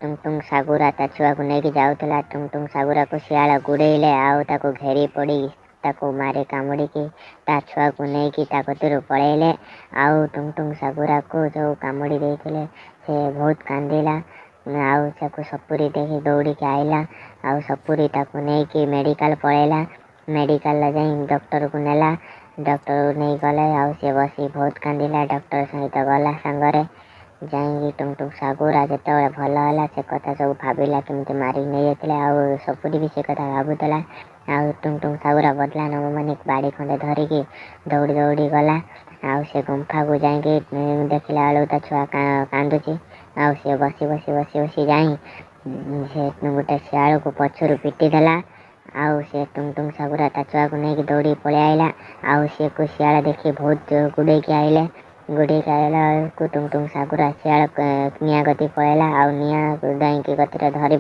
Tongue Tongue ସାଗୁରା ତା ଛୁଆକୁ ନେଇକି ଯାଉଥିଲା। ଟୁଙ୍ଗ ଟୁଙ୍ଗ ସାଗୁରାକୁ ଶିଆଳ ଗୁଡ଼େଇଲେ ଆଉ ତାକୁ ଘେରି ପଡ଼ି ତାକୁ ମାରି କାମୁଡ଼ିକି ତା ଛୁଆକୁ ନେଇକି ତା କତିରୁ ପଳେଇଲେ। ଆଉ ଟୁଙ୍ଗ ଟୁଙ୍ଗ ସାଗୁରାକୁ ଯେଉଁ କାମୁଡ଼ି ଦେଇଥିଲେ, ସେ ବହୁତ କାନ୍ଦିଲା। ଆଉ ତାକୁ ସପୁରୀ ଦେଖି ଦୌଡ଼ିକି ଆଇଲା ଆଉ ସପୁରୀ ତାକୁ ନେଇକି ମେଡ଼ିକାଲ ପଳେଇଲା। ମେଡ଼ିକାଲ ଯାଇ ଡକ୍ଟରକୁ ନେଲା, ଡକ୍ଟରକୁ ନେଇଗଲେ। ଆଉ ସିଏ ବସି ବହୁତ କାନ୍ଦିଲା। ଡକ୍ଟର ସହିତ ଗଲା ସାଙ୍ଗରେ ଯାଇକି। ଟୁଙ୍ଗ ଟୁଙ୍ଗ ସାଗୁରା ଯେତେବେଳେ ଭଲ ହେଲା, ସେ କଥା ସବୁ ଭାବିଲା, କେମିତି ମାରିକି ନେଇଯାଇଥିଲେ। ଆଉ ସପୁରୀ ବି ସେ କଥା ଭାବୁଥିଲା। ଆଉ ଟୁଙ୍ଗ ଟୁଙ୍ଗ ସାଗୁରା ବଦଲା ନେବ ମାନେ ବାଡ଼ି ଖଣ୍ଡେ ଧରିକି ଦୌଡ଼ି ଦୌଡ଼ି ଗଲା। ଆଉ ସେ ଗୁମ୍ଫାକୁ ଯାଇକି ଦେଖିଲା ବେଳକୁ ତା ଛୁଆ କାନ୍ଦୁଛି। ଆଉ ସିଏ ବସି ବସି ବସି ବସି ଯାଇ ସେ ଗୋଟେ ଶିଆଳକୁ ପଛରୁ ପିଟି ଦେଲା। ଆଉ ସେ ଟୁଙ୍ଗ ଟୁଙ୍ଗ ସାଗୁରା ତା ଛୁଆକୁ ନେଇକି ଦୌଡ଼ିକି ପଳେଇ ଆଇଲା। ଆଉ ସିଏକୁ ଶିଆଳ ଦେଖି ବହୁତ ଗୁଡ଼େଇକି ଆଇଲେ। ଗୁଡ଼େଇକି ଆଇଲା ବେଳକୁ ଟୁଙ୍ଗ ଟୁଙ୍ଗ ସାଗୁରା ଶିଆଳ ନିଆଁ କତିକି ପଳେଇଲା ଆଉ ନିଆଁ ଯାଇକି ଗତିରେ ଧରି